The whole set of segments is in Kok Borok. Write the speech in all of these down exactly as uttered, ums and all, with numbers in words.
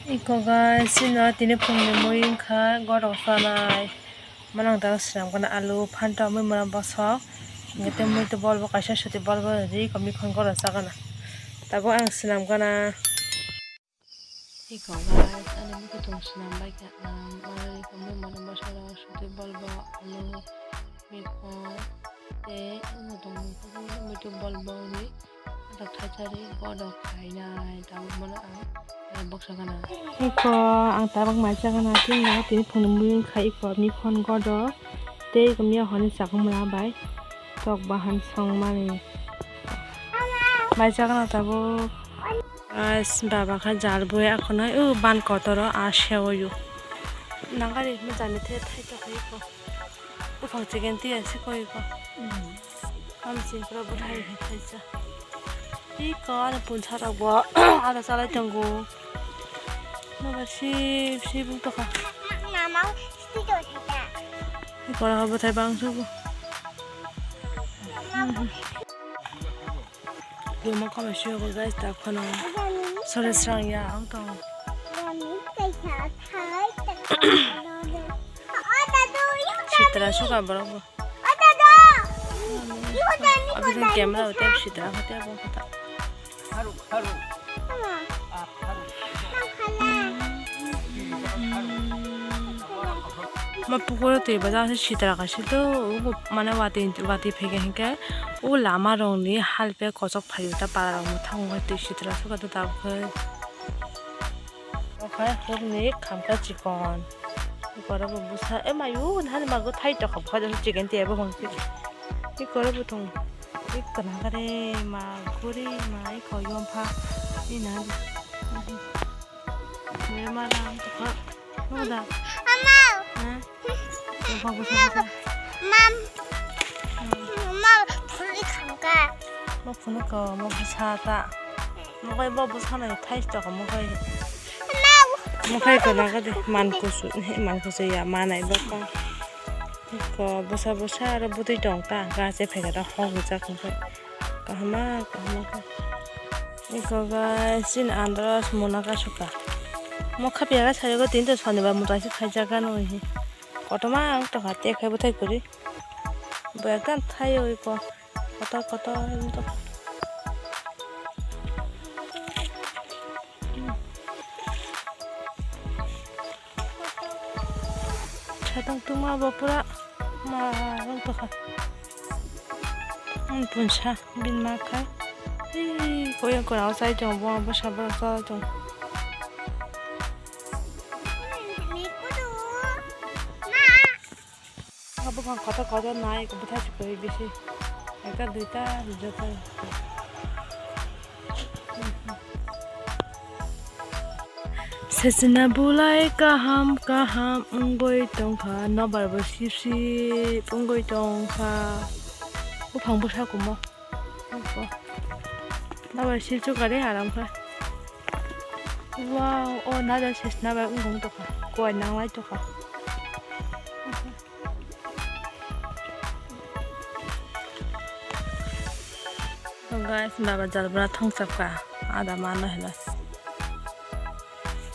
Iko guys, chini tini phungni mui wngkha, gorok chanai. Manang tang swnam gana alu, phantok, mui mora bosok. Hingke tei mui twi bolbo kaisa suti bolbo ri ko mikhon gorok chagana. Tabuk ang swnam gana. Iko guys, ani mui tong swnam bai kha ang, mui mora bosok suti bolbo alu, mikhon tei tong mui twi bolbo ri. Ada thajari bodo khainai tabuk mano ang, eh, boksa gana. Iko ang tabuk mai chagana tini tini phunumui khai iko mikhon godo tei iko miya honi chakmung bai tok bahan songmani mai chagana tabuk. As baba kha jal bui akhonai o ban kotoro a sewoyo nangari mujani the thai tokoi iko. Buphang chicken tiya se koi ko. Am sing pura buthai hai thaisa. Iko ani punsa rok bo ada chalai tongo. Nobar sip sip wng tokha. Mama, stick o thita. Iko ora buthai bang sugo. Luma kama sio ko guys ta khano. Sore srang ya ang tong. Sitra suka borok bo. Abising camera o tep sitra kha tep bo kha ta. Ma pukuro twi bajak se sitra kaisa to, ugo mane watwi, watwi phege hinkhe o lama rokni halpe kochok phaio ta para rok mwthang wngkhe twi sitra suka ta tabukhe. Okhai hukni khamkha chikon. Borok bo bwsa, e mayu, hani mago thai tokha, bwkha jani chicken tei abo hwnsi. Ikoro bo thung. Ikko nangare ma guri ma ikko yompha. Ina. Mere ma ram tokha. Noda. Ama. Ha? Yompha bwsa bwsa. Mam. Hmm. Ma phuli khamkha. Ma phunu ko, ma bwsa ta. Mokai bo bwsano thais toko mokai. Mokai ko naga de man kusu, man kusu ya manai bo ko. Ko bwsa bwsa aro bwtwi tong ta, gache phai da hok rijak mokai. Kahama kahama ko. Iko ga sin andros mona ka suka. Mokha piya ga sayo go tin to sonibar muta se khai jaga no hi. Kotoma ang to hate khai bwthai kuri. Bo ekdam thai oi ko. Kotor kotor wng tongkha. Satung tungma bo pura ma wng tongkha. Ang punsa bini ma kha. Ei, koyang koyang chai tongo, bo bwsa borok chai tongo. Buphang kotor kotor nai, bwthai se kwrwi bisi. Ekta duita joto. Sesena bulai kaham kaham wngwi tongkha, nobar bo sip sip wngwi tongkha. Buphang bwsa kumo. Nobar sip chukari haram kha. Wow, o nada sesena bai wngwi tongkha. Koi nanglai tongkha. Guys, baba jalbra thongchapka, ada mano hela.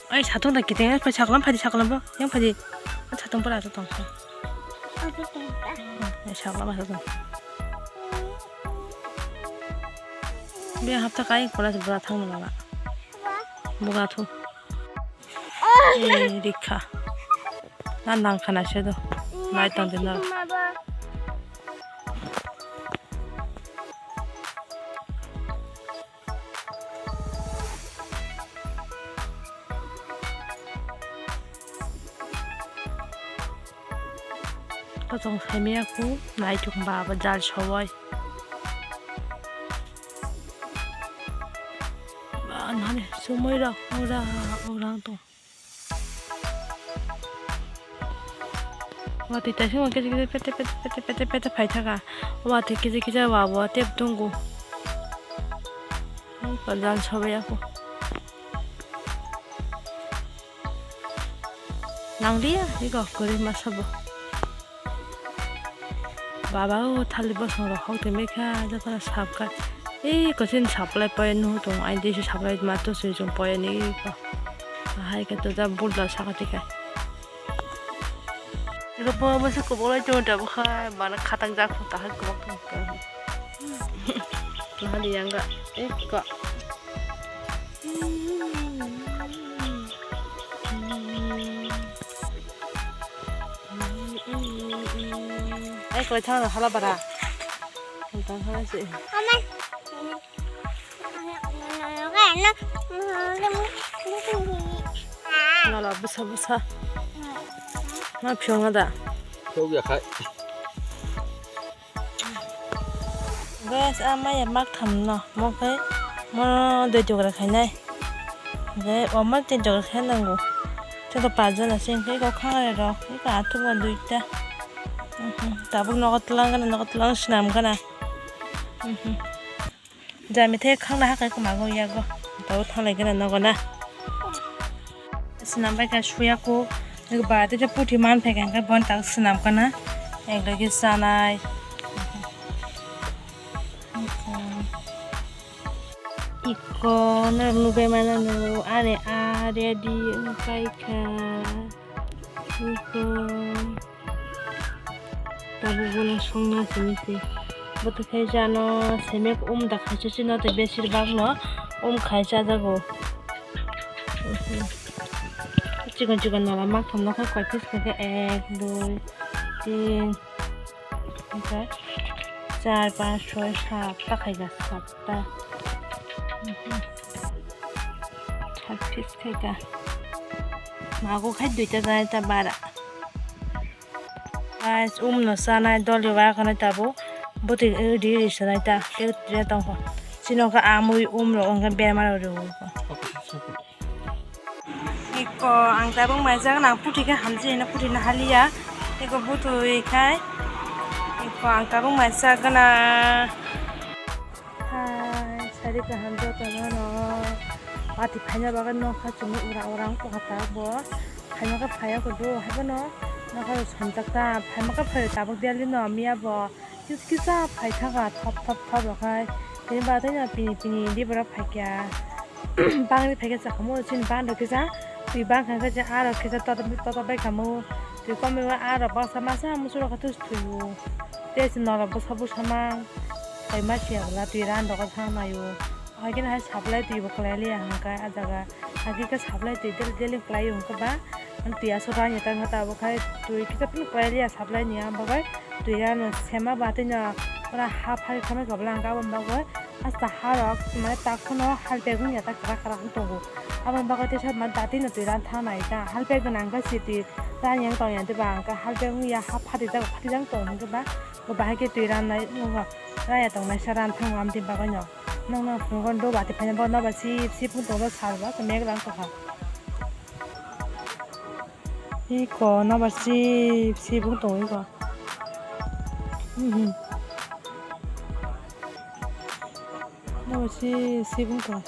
Ai, satung da kiting, ai, saklam phadi, saklam bo, yang phadi. Satung pura tong. Ai, saklam satung. Be hapta kai kola bra thang na baba. Buga thu. Ei, rikha. Na nang khana se do. Nai tong de na. To tong saimaya ku nai chung ba ba jal sowai. Ba nani sumui rok ora ora to. Watwi taisingma kisa kisa pete pete pete pete pete phai thaka. Watwi kisa kisa wa bo tep tongo. Jal sobai ako. Nanglia iko kwrwi masa bo. Baba o thali bosong rok hok tongmikha jotono sapkha. Ei kochini supply point nuhutong ai dei se supply ma to swijong point ni iko. Hai khe to da bulda saka tikai. Iko bo masa kubuk lai tongo da bwkha, mana khatang jak kho, tahai kubuk tong kha. Nahali yang ga, eh, ko. Eh, koi thang hala bara. Tang kha se. Nala bwsa bwsa. Ma phiyokna da? Phiyok ya khai. Guys, a maya mak tham no. Mo khai mo dui togra khainai. Ge, o ma tin togra khai nango. Te ko pajana sing khai ko khang re ro. Ika athuk ma duita. Mhm. Tabuk nogo tlang gana, nogo tlang swnam gana. Mhm. Jami the khangna hakai kwmago yago. Tabo thanglai gana nogo na. Swnam bai kha suya ko. Ba te puthi man phai kha, bon tak swnam kana. Ek logi sanai. Iko norok nubai mano, ani a ready wngpai kha. Iko. Tabuk bono songna simi se. Bo to khe jano semek um da khaisa chino tei besir bak no um khai chajago. Chikon chikon nola mak thomno kha koi piece kha khe ek, dui, tin, hwnkhe char, panch, choi, satta khaikha, satta. Sat piece khaikha. Mago khai duita janai ta bara. Guys, um no sanai dol rok akhonai tabuk. Bwtwi ri ri sanai ta. Tei tongkha. Chini khe amui um rok wngkha berma rok rw. Iko ang tabuk mai jak nang puthi khe hamjini puthi nahaliya. Iko bwtwi khai. Iko ang tabuk mai jak gana. Hai, sari kaham joto no. Pati phaina bagwi nokha chumui ura ura wng tongkha ta bo. Phaima khe phaiya kudu, haibono nokha rok somjak ta. Phaima khe phai tabuk deli no miya bo. Kis kisa phai thaka thop thop thop rok hai. Tini ba tei no pini pini di borok phaikya. Bangni phaikya chakhamu chini bang rok kisa. Twi bang kha khe a rok kisa toto toto bai khamu. Twi komui a rok baksa masa musu rok khe thuyo. Tei se norok bwsa bwsa mang. Tei ma siya bwla twi ran rok thang naio. Haikhe hai supply twi bo kwlai liya hwnkhai ah jaga. Haikhe khe supply twi del del kwlai hwnkhai ba. Twi aswk rang ya tang kha tabuk khai twi kisa phano kwlai liya supply ni ah bagwi twi ran sema ba tei no ora ha phari khamai kha bwla hwnkhai aboni bagwi hasta ha rok mane tak phano hal pegwi ya ta kwrak kwrak wng tongo. Aboni bagwi tei sa ma dati no twi ran thang nai ta hal pegwi nang kha si twi ran yang tong ya tei ba hwnkhai hal pegwi ya ha phati jak phati jak tong hwnkhai ba. Bo bahai khe twi rannai, raya tongnai sa ran thango amtwi bagwi no. Nokno phunukgo do bati phaina bo nobar sip sip wng tongo sal bo mek rang tongkha. Iko nobar sip sip wng tongo iko. Mhm. Nobar sip sip wng tongo.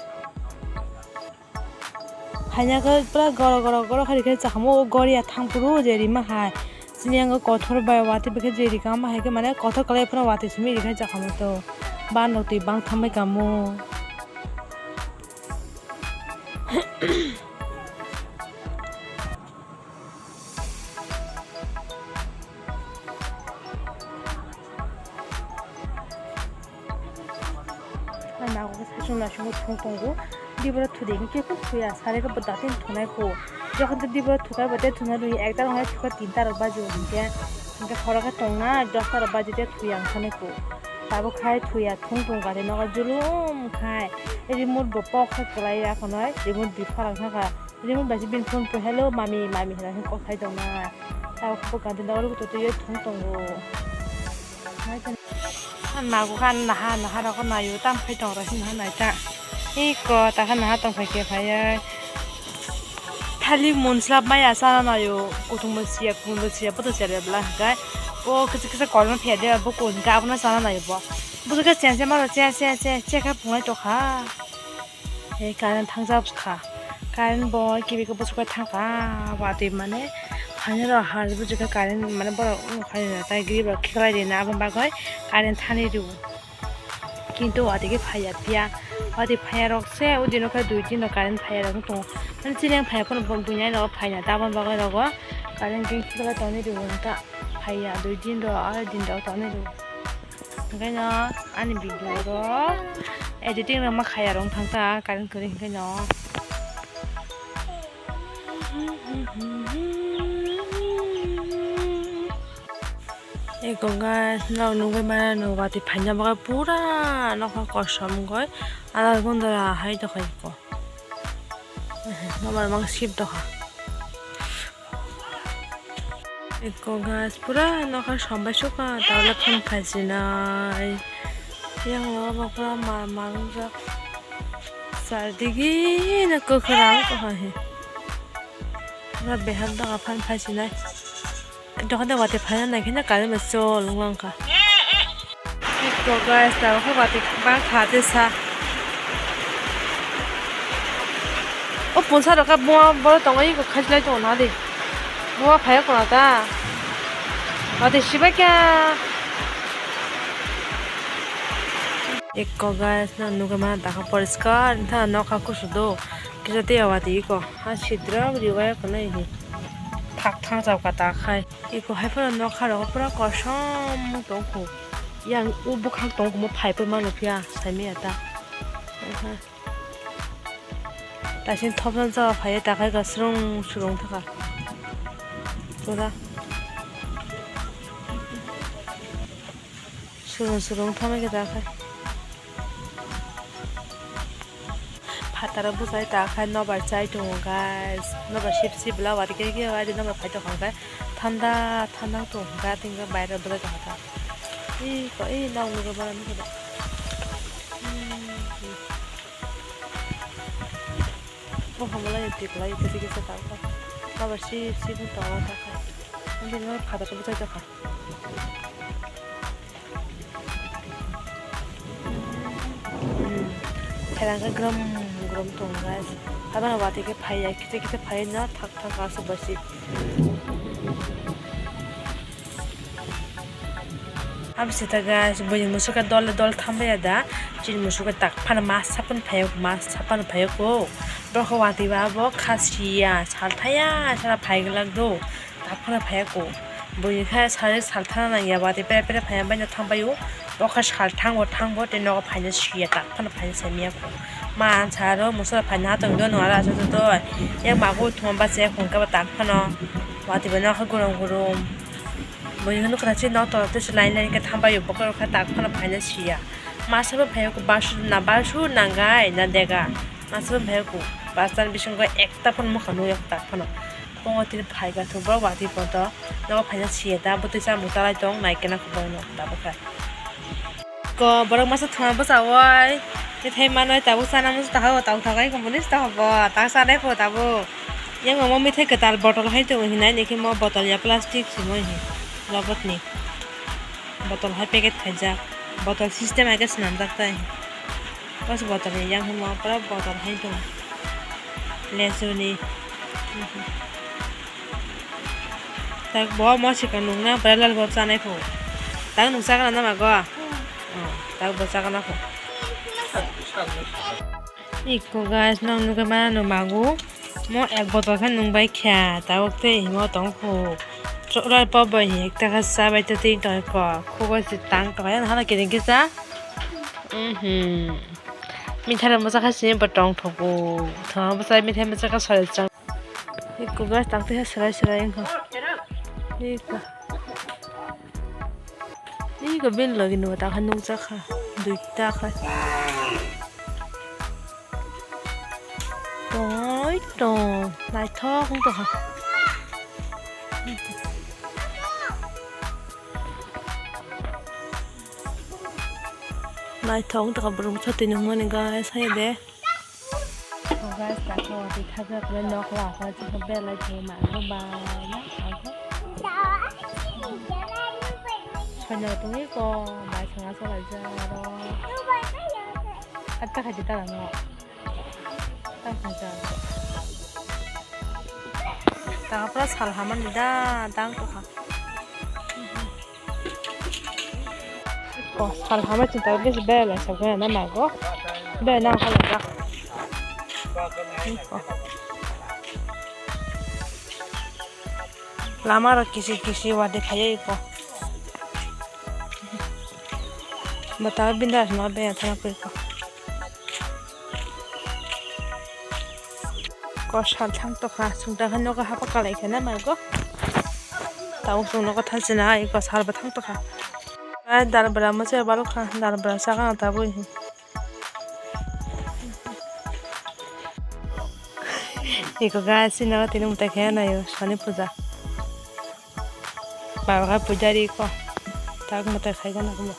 Haina khe pura goro goro goro khe rikhe chakhamu o goriya thangphuru je rima hai. Chini yango kothor bai watwi bikhe je rikha ma hai khe mane kothor kwlai phano watwi simi rikhe chakhamu to. Ban rok twi bang thambai kamo. Ang nago khe saichung naisingbo thung tongo. Diboro thudi hinkhe khe thuya, sari khe bo datin thunai kho. Jokhon tei diboro thukai bo tei thuna rwui ekta rok hai thuka tinta rok baji o hinkhe. Hinkhe khoro khe tongna dosta rok baji tei thuya wngkha nai kho. Tabuk khai thuya thung tong gari nogo julum khai. Remote bo pok khe kwlai ya khonai, remote bi pharang kha kha. Remote bai se bini phone po, "Hello mami, mami," hwnwi kok khai tongnai. Tabuk khe bo kanti nogo rwgwi totwi thung tongo. Nago kha naha, naha rok naio, tam khai tong rok hino nai ta. Iko ta kha naha tong khai khe phaiya. Thali mun slap maya chana naio, kuthung bo siya, kuthung bo siya, boto siya bla hwnkhe. O kisa kisa kolma phiya de, bo kun ga abono chana naio bo. Bo khe chen chen ma che che che che khe phunai tokha. Ei current thangjak kha. Current bo kibi khe bwswk bai thang kha, watwi mane phaina rok har bwswk khe current mane borok wng khai rwna tai gri rok khiklai rwna aboni bagwi current thani rw. Kintu watwi khe phaiya phiya Watwi phaiya rok se, o dino khe dui din rok current phaiya rok wng tongo. Nang chini yang phaiya phano bo buinai rok phaina, tabon bagwi rogo current geng khe tongni rwo ta phaiya, dui din rok, ar din rok tongni rwo. Hingkhe no ani video rok editing rok ma khaiya rok thang ta current kwrwi hingkhe no. Eko guys, no nugwi mano no watwi phaina bagwi pura nokha kosom wngwi ala gondora hai tokha eko. Nobar mang sip tokha. Eko guys, pura nokha sombai sukha, tawle phan khaijinai. Yang obo pura mar mar wngjak. Sardigi no kwkhwrang tokha he. Pura beham tokha phan khaijinai. Dokan de watwi phaina nai khe na current bai chol wng lang kha. Eko guys, tabuk khe watwi bang kha tei sa. O punsa rok khe buma borok tongo, eko khaichilai tongo na di. Buma phaiya kono ta. Watwi sibai kha. Eko guys, no nugwi mano dakha poriskar wngkha nokha kusu do. Kisa tei watwi eko ha sidra riwaya kono he. Thak thang chao kha ta khai. Eko hai phano nokha rok pura kosom wng tong kho. Yang o bwkhak tong kho mo phai phai mano phiya sai manya ta. Aha. Taising thopsa jora phai ta khai ka srung srung thaka. Pura. Surung surung thangwi khe ta khai. Phataro bwsai ta khai nobar chai tongo guys. Nobar sip sip bwla wari khe khe wari nobar phai tongkha khai. Thanda thanda tong kha tingkhe baire bwsai tongkha ta. Ih ko ih nang nugwi bono nugwi da. O hamla ya tik lai kisa kisa ta khai. Nobar sip sip tongkha ta khai. Ani no phataro bwsai tongkha. Thairang khe grum grum tongo guys. Aboni watwi khe phaiya, kisa kisa phaiya no thak thak aswk bai se. Abo se ta guys, buini musuka dol dol thambaya da. Chini musuka tak phano ma sapani phaiya, ma sapani phaiya ko. Borok watwi ba abo khasiya, salthaya, sara phai glak do. Tak phano phaiya ko. Buini khe sari salthana nangya ba, tei pere pere phaiya bai no thang bai o. Bo khe sal thango thango tei nogo phaina siya, tak phano phaina samiya ko. Ma ansa aro musala phaina hatong do no aro aswk do. Yang mago thuma ba se khung khe ba tak phano. Watwi bai no khe gurum gurum. Buini khe nukha se nok tolo tei se line line khe thang bai o, bo khe tak phano phaina siya. Masa bo phaiya ko basu na basu nangai na dega. Masa bo phaiya ko basta ni bisingo ekta phano mokha nukya tak phano. Bongo tini phai kha thung borok watwi poto nogo phaina siya ta bwtwi chamung talai tong nai khe na khe borokno tabuk kha. Ko borok masa thuma bwsa oi mithai manoi tabuk chana muchung ta o tabuk thakai khe bini sita hobo ta chanai pho tabuk. Yang omo mithai kwtal bottle hai tongo hinai nini khe mo bottle ya plastic simo hi robot ni bottle hai packet khaijak bottle system hai khe swnamjak tai. Bos bottle ni yang himo pura bottle hai tong. Lesu ni. Tak bo mo sika nung na bwralal bo chanai pho. Tak nung chakana na mago. Oh, tak bo chakana pho. Iko guys, nang nugwi mano mago. Mo ek bottle khe nung bai kha, tabuk tei himo tong kho. Chokrai pop bai hi ekta khe cha bai tei tong kho. Khugo se tang tong kha, hana kiring kisa. Mhm. Mithai rok bwsa kha sini bo tong thogo. Thoma bwsa mithai bwsa kha sori chang. Iko guys tang tei serai serai wngkha. Iko. Iko bini logi nw ta kha nung cha kha. Duita kha. Tong tong naithok wng tong kha. Naithok wng tongkha borok bwsa twi nungmani guys, hai de. O guys, dakha watwi thajak le nok la kha, chikha belai thai ma, ang khe bai na, ang khe. Soina tongwi ko, bai sanga salai jak aro. Atta khaidi ta no. Tang kha jak. Tang pura sal hamani da, tang kha. Ko sal hamai chwng tabuk besi belai sa gana na mago. Belai nang khalajak. Lama rok kisi kisi wadi khaiya iko. Bata bindas no be thana ko iko. Ko sal thang tokha, chwng ta khe nogo hapa kalai khe na mago. Tabuk chwng nogo thang china iko sal bo thang tokha. Ai darbra mo che balo kha, darbra sa kha tabuk. Iko guys, sini tini mutai khe nayo, Sani puja. Baba khe pujari iko. Tak mutai khai gana kumo.